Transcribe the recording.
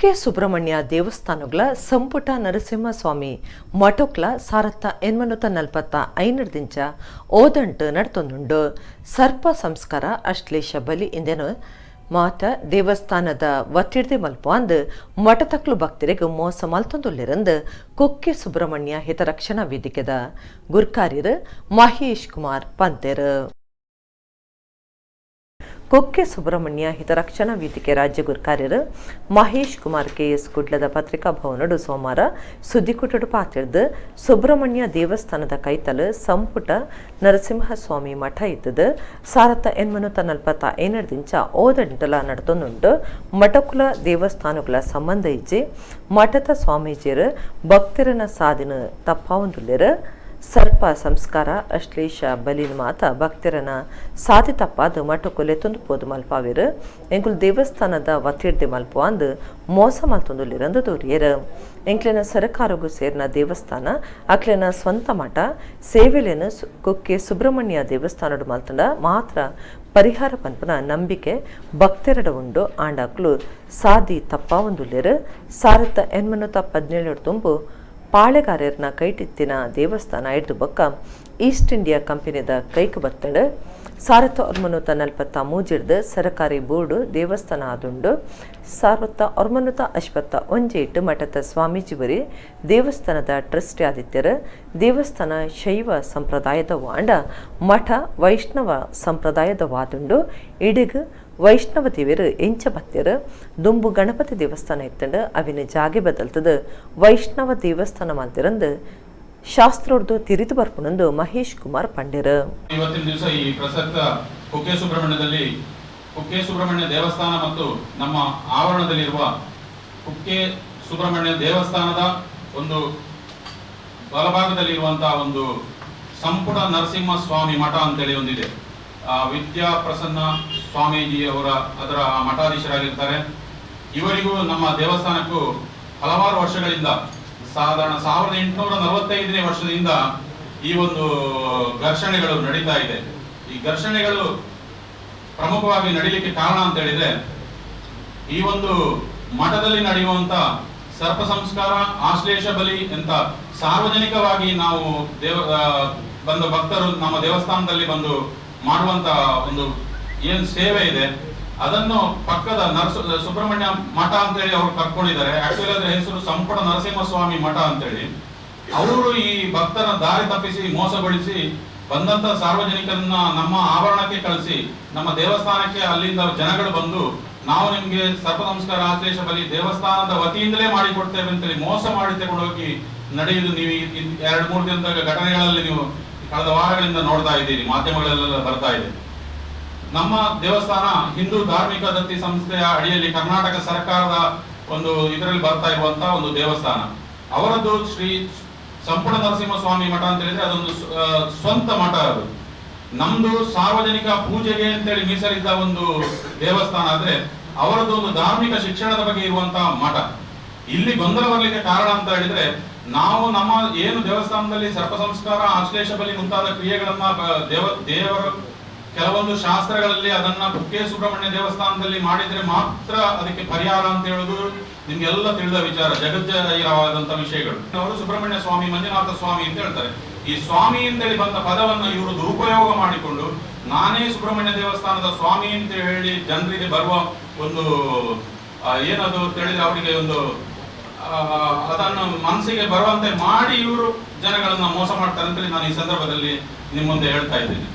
ಕುಕ್ಕೆ ಸುಬ್ರಹ್ಮಣ್ಯ ದೇವಸ್ಥಾನಗಳ ಸಂಪುಟ ನರಸಿಂಹಸ್ವಾಮಿ ಮಠಕ್ಲ 1845 ದಿಂಚ ಓದಂಟು ನಡ್ತೊಂದುಂಡು. ಸರ್ಪ ಸಂಸ್ಕಾರ ಅಶ್ಲೇಷ ಬಲಿ ಇಂದೆನು ಮಾತ ದೇವಸ್ಥಾನದ ವತಿರ್ದೆ ಮಲ್ಪು ಮಠತಕ್ಲು ಭಕ್ತರಿಗೆ ಮೋಸ ಮಲ್ತೊಂದುಲ್ಲೆರಂದು ಕುಕ್ಕೆ ಸುಬ್ರಹ್ಮಣ್ಯ ಹಿತರಕ್ಷಣಾ ವೇದಿಕೆದ ಗುರ್ಕಾರ್ಯರು ಮಹೇಶ್ ಕುಮಾರ್ ಪಂತೆರು. ಕುಕ್ಕೆ ಸುಬ್ರಹ್ಮಣ್ಯ ಹಿತರಕ್ಷಣಾ ವೇದಿಕೆ ರಾಜ್ಯ ಗುರ್ಕಾರ್ಯರು ಮಹೇಶ್ ಕುಮಾರ್ ಕೆಎಸ್ ಕುಡ್ಲದ ಪತ್ರಿಕಾ ಭವನಡು ಸೋಮವಾರ ಸುದ್ದಿಕುಟಡು ಪಾತಿರ್ದು, ಸುಬ್ರಹ್ಮಣ್ಯ ದೇವಸ್ಥಾನದ ಕೈತಲು ಸಂಪುಟ ನರಸಿಂಹಸ್ವಾಮಿ ಮಠ ಇತ್ತದು. 1845 ದಿಂಚ ಓದಂಟಲ ನಡತೊಂದುಂಡು. ಮಠಕುಲ ದೇವಸ್ಥಾನಗಳ ಸಂಬಂಧ ಇಜ್ಜಿ. ಮಠದ ಸ್ವಾಮೀಜಿಯರು ಭಕ್ತರನ ಸಾದಿನ ತಪ್ಪಾವೊಂದುಲ್ಲೆರು. ಸರ್ಪ ಸಂಸ್ಕಾರ, ಅಶ್ಲೇಷ ಬಲಿನ ಮಾತ ಭಕ್ತರನ ಸಾದಿ ತಪ್ಪಾದ ಮಠಕ್ಕೂ ಲೆತ್ತೊಂದು ಪೋದು ಮಲ್ಪಾವೆರು. ಎಂಕುಲು ದೇವಸ್ಥಾನದ ವತಿರ್ದೆ ಮಲ್ಪು ಅಂದ್ ಮೋಸ ಮಲ್ತೊಂದುಲ್ಲೆರಂದು ದೂರಿಯರು. ಎಂಕ್ಲೆನ ಸರಕಾರಗು ಸೇರಿನ ದೇವಸ್ಥಾನ, ಅಕ್ಲೆನ ಸ್ವಂತ ಮಠ. ಸೇವೆಲೆನ್ ಕುಕ್ಕೆ ಸುಬ್ರಹ್ಮಣ್ಯ ದೇವಸ್ಥಾನಡು ಮಲ್ತಂಡ ಮಾತ್ರ ಪರಿಹಾರ ಪನ್ಪುನ ನಂಬಿಕೆ ಭಕ್ತೆರಡ ಉಂಡು. ಆಂಡಾಕ್ಲು ಸಾದಿ ತಪ್ಪಾವೊಂದುಲ್ಲೆರು. 1817 ತುಂಬು ಪಾಳೆಗಾರರ್ನ ಕೈಟಿತ್ತಿನ ದೇವಸ್ಥಾನ ಇಡ್ದು ಬೊಕ್ಕ ಈಸ್ಟ್ ಇಂಡಿಯಾ ಕಂಪನಿದ ಕೈಕ್ ಬತ್ತಂಡು. 1943ರ್ದು ಸರಕಾರಿ ಬೋರ್ಡು ದೇವಸ್ಥಾನ ಆದುಂಡು. 1951 ಮಠದ ಸ್ವಾಮೀಜಿ ಬರಿ ದೇವಸ್ಥಾನದ ಟ್ರಸ್ಟಿ ಆದಿತ್ಯರು. ದೇವಸ್ಥಾನ ಶೈವ ಸಂಪ್ರದಾಯದ ವಾಂಡ ಮಠ ವೈಷ್ಣವ ಸಂಪ್ರದಾಯದ ವಾದುಂಡು. ಇಡಿಗ್ ವೈಷ್ಣವ ದೇವರು ಎಂಚ ಬತ್ತೆರು? ದುಂಬು ಗಣಪತಿ ದೇವಸ್ಥಾನ ಇತ್ತಂಡು. ಅವಿನ ಜಾಗೆ ಬದಲ್ತದ ವೈಷ್ಣವ ದೇವಸ್ಥಾನ ಮಲ್ತಿರಂದು ಶಾಸ್ತ್ರೋರ್ದು ತಿರಿದು ಬರ್ಪುನಂದು ಮಹೇಶ್ ಕುಮಾರ್ ಪಂಡೆರು. ಇವತ್ತಿನ ದಿವಸ ಈ ಪ್ರಸಕ್ತ ಕುಕ್ಕೆ ಸುಬ್ರಹ್ಮಣ್ಯದಲ್ಲಿ ಕುಕ್ಕೆ ಸುಬ್ರಹ್ಮಣ್ಯ ದೇವಸ್ಥಾನ ಮತ್ತು ನಮ್ಮ ಆವರಣದಲ್ಲಿರುವ ಕುಕ್ಕೆ ಸುಬ್ರಹ್ಮಣ್ಯ ದೇವಸ್ಥಾನದ ಒಂದು ಬಲಭಾಗದಲ್ಲಿರುವಂತಹ ಒಂದು ಸಂಪುಟ ನರಸಿಂಹ ಸ್ವಾಮಿ ಮಠ ಅಂತೇಳಿ ಒಂದಿದೆ. ವಿದ್ಯಾ ಪ್ರಸನ್ನ ಸ್ವಾಮೀಜಿ ಅವರ ಅದರ ಮಠಾಧೀಶರಾಗಿರ್ತಾರೆ. ಇವರಿಗೂ ನಮ್ಮ ದೇವಸ್ಥಾನಕ್ಕೂ ಹಲವಾರು ವರ್ಷಗಳಿಂದ, ಸಾಧಾರಣ 1845ನೇ ವರ್ಷದಿಂದ ಈ ಒಂದು ಘರ್ಷಣೆಗಳು ನಡೀತಾ ಇದೆ. ಈ ಘರ್ಷಣೆಗಳು ಪ್ರಮುಖವಾಗಿ ನಡೀಲಿಕ್ಕೆ ಕಾರಣ ಅಂತ ಹೇಳಿದ್ರೆ, ಈ ಒಂದು ಮಠದಲ್ಲಿ ನಡೆಯುವಂತ ಸರ್ಪ ಸಂಸ್ಕಾರ, ಆಶ್ಲೇಷ ಬಲಿ ಅಂತ ಸಾರ್ವಜನಿಕವಾಗಿ ನಾವು ಬಂದ ಭಕ್ತರು ನಮ್ಮ ದೇವಸ್ಥಾನದಲ್ಲಿ ಬಂದು ಮಾಡುವಂತ ಒಂದು ಏನ್ ಸೇವೆ ಇದೆ, ಅದನ್ನು ಪಕ್ಕದ ಸುಬ್ರಹ್ಮಣ್ಯ ಮಠ ಅಂತೇಳಿ ಅವರು ಕರ್ಕೊಂಡಿದ್ದಾರೆ. ಆಕ್ಚುಲಿ ಅದರ ಹೆಸರು ಸಂಪುಟ ನರಸಿಂಹಸ್ವಾಮಿ ಮಠ ಅಂತೇಳಿ. ಅವರು ಈ ಭಕ್ತರ ದಾರಿ ತಪ್ಪಿಸಿ, ಮೋಸಗೊಳಿಸಿ, ಬಂದಂತ ಸಾರ್ವಜನಿಕರನ್ನ ನಮ್ಮ ಆವರಣಕ್ಕೆ ಕಳಿಸಿ, ನಮ್ಮ ದೇವಸ್ಥಾನಕ್ಕೆ ಅಲ್ಲಿಂದ ಜನಗಳು ಬಂದು, ನಾವು ನಿಮ್ಗೆ ಸರ್ಪ ಸಂಸ್ಕಾರ, ಆಶ್ಲೇಷ ಬಲಿ ದೇವಸ್ಥಾನದ ವತಿಯಿಂದಲೇ ಮಾಡಿಕೊಡ್ತೇವೆ ಅಂತೇಳಿ ಮೋಸ ಮಾಡಿ ತಗೊಂಡೋಗಿ ನಡೆಯುವುದು ನೀವು 2-3 ದಿನದ ಘಟನೆಗಳಲ್ಲಿ ನೀವು ಕಳೆದ ವಾರಗಳಿಂದ ನೋಡ್ತಾ ಇದ್ದೀರಿ, ಮಾಧ್ಯಮಗಳಲ್ಲೆಲ್ಲ ಬರ್ತಾ ಇದೆ. ನಮ್ಮ ದೇವಸ್ಥಾನ ಹಿಂದೂ ಧಾರ್ಮಿಕ ದತ್ತಿ ಸಂಸ್ಥೆಯ ಅಡಿಯಲ್ಲಿ ಕರ್ನಾಟಕ ಸರ್ಕಾರದ ಒಂದು ಇದರಲ್ಲಿ ಬರ್ತಾ ಇರುವಂತಹ ಒಂದು ದೇವಸ್ಥಾನ. ಅವರದ್ದು ಶ್ರೀ ಸಂಪೂರ್ಣ ನರಸಿಂಹ ಸ್ವಾಮಿ ಮಠ ಅಂತ ಹೇಳಿದ್ರೆ ಅದೊಂದು ಸ್ವಂತ ಮಠ ಅದು. ನಮ್ದು ಸಾರ್ವಜನಿಕ ಪೂಜೆಗೆ ಅಂತೇಳಿ ಮೀಸಲಿದ್ದ ಒಂದು ದೇವಸ್ಥಾನ ಆದ್ರೆ, ಅವರದ್ದು ಒಂದು ಧಾರ್ಮಿಕ ಶಿಕ್ಷಣದ ಬಗ್ಗೆ ಇರುವಂತಹ ಮಠ. ಇಲ್ಲಿ ಗೊಂದಲ ಬರ್ಲಿಕ್ಕೆ ಕಾರಣ ಅಂತ ಹೇಳಿದ್ರೆ, ನಾವು ನಮ್ಮ ಏನು ದೇವಸ್ಥಾನದಲ್ಲಿ ಸರ್ಪ ಸಂಸ್ಕಾರ, ಆಶ್ಲೇಷ ಬಲಿ ಮುಂತಾದ ಕ್ರಿಯೆಗಳನ್ನ ದೇವರು ಕೆಲವೊಂದು ಶಾಸ್ತ್ರಗಳಲ್ಲಿ ಅದನ್ನ ಕುಕ್ಕೆ ಸುಬ್ರಹ್ಮಣ್ಯ ದೇವಸ್ಥಾನದಲ್ಲಿ ಮಾಡಿದ್ರೆ ಮಾತ್ರ ಅದಕ್ಕೆ ಪರಿಹಾರ ಅಂತ ಹೇಳುದು ನಿಮ್ಗೆಲ್ಲ ತಿಳಿದ ವಿಚಾರ, ಜಗಜ್ಜಾಹಿರವಾದಂತ ವಿಷಯಗಳು. ಅವರು ಸುಬ್ರಹ್ಮಣ್ಯ ಸ್ವಾಮಿ, ಮಂಜುನಾಥ ಸ್ವಾಮಿ ಅಂತ ಹೇಳ್ತಾರೆ. ಈ ಸ್ವಾಮಿ ಅಂತೇಳಿ ಬಂದ ಪದವನ್ನು ಇವರು ದುರುಪಯೋಗ ಮಾಡಿಕೊಂಡು, ನಾನೇ ಸುಬ್ರಹ್ಮಣ್ಯ ದೇವಸ್ಥಾನದ ಸ್ವಾಮಿ ಅಂತ ಹೇಳಿ ಜನರಿಗೆ ಬರುವ ಒಂದು ಏನದು ಅಂತ ಹೇಳಿದ್ರೆ, ಅವರಿಗೆ ಒಂದು ಅದನ್ನು ಮನಸ್ಸಿಗೆ ಬರುವಂತೆ ಮಾಡಿ ಇವರು ಜನಗಳನ್ನ ಮೋಸ ಮಾಡ್ತಾರೆ ಅಂತೇಳಿ ನಾನು ಈ ಸಂದರ್ಭದಲ್ಲಿ ನಿಮ್ಮ ಮುಂದೆ ಹೇಳ್ತಾ ಇದ್ದೇನೆ.